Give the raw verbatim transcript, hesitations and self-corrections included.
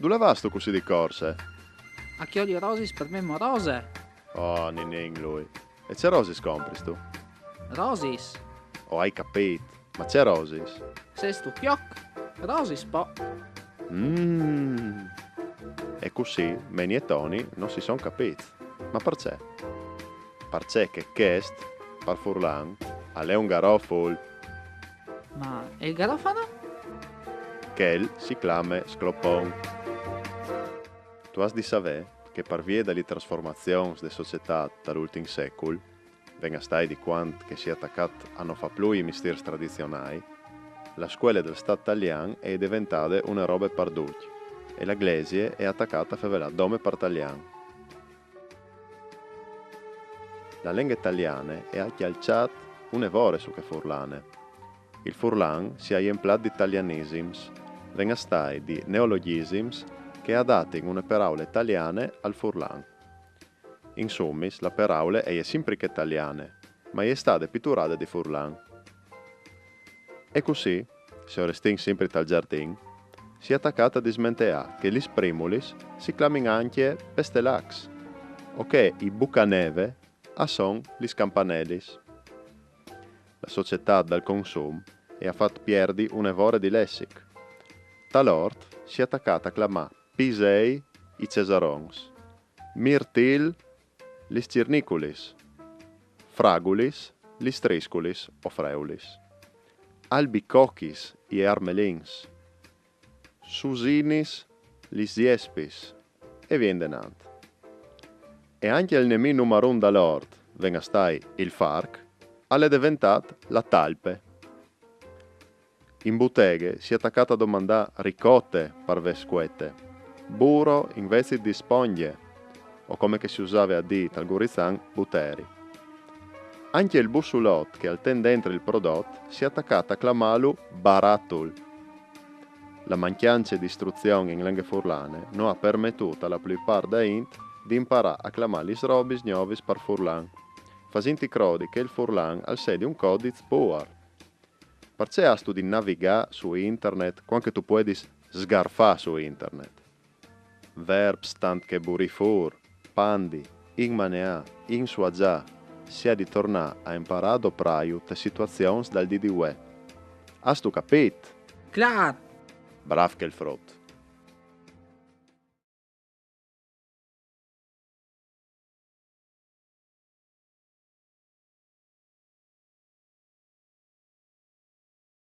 Dulà vâstu cussì di corse? A cjoli rosis par mê morose. Oh, ninin lui. E ce rosis compristu? Rosis? O ai capît, ma ce rosis? Sêstu cjoc? Rosis po. Mmm. E cussì Meni e Toni no si son capîts. Ma parcè? Parcè che chest, par furlan, al è un garoful. Ma e il garofano? Chel si clame sclopon. Tu âs di savê che par vie da li trasformazions de societât dal ultin secul, ven a stâi di cuant che si è tacât a no fâ plui i mistîrs tradizionâi, la scuele dal Stât talian e je deventade une robe par ducj, e la glesie e à tacât a fevelâ dome par talian. La lenghe taliane e à cjalçât une vore su chê furlane. Il furlan si à jemplât di talianisims, ven a stâi di neologisims che a adatin une peraule taliane al furlan. Insumis, la peraule e je simpri chê taliane, ma e je stade piturade di furlan. E cussì, se o restìn simpri tal zardin, si è tacât a dismenteâ che lis primulis si clamin ancje pestelacs, o che i bucaneve a son lis campanelis. La societât dal consum e à fat pierdi une vore di lessic. Tal ort si è tacât a clamâ pisei i cesarons, mirtil lis cirniculis, fragulis lis trisculis o freulis, albicochis i armelins, susinis lis ziespis, e vie indenant. E ancje il nemì numarun dal ort, ven a stâi il farc, al è deventât la talpe. In buteghe si è tacât a domandâ ricote par vê scuete, buro invezit di spongje, o come che si usave a dî tal gurizan, buteri. Ancje il bussulot che al ten dentri il prodot si è tacât a clamâlu baratul. La mancjance di istruzion in lenghe furlane no à permetût a la plui part da int di imparâ a clamâ lis robis gnovis par furlan, fasintji crodi che il furlan al sedi un codiz puar. Parcè âstu di navigâ su internet cuant che tu puedis sgarfâ su internet? Verbs tant che burî fûr, pandi, inmaneâ, insuagiâ, si à di tornâ a imparâ a doprâju tes situazions dal dì di vuê. Âstu capît? Clâr! Brâf chel frut.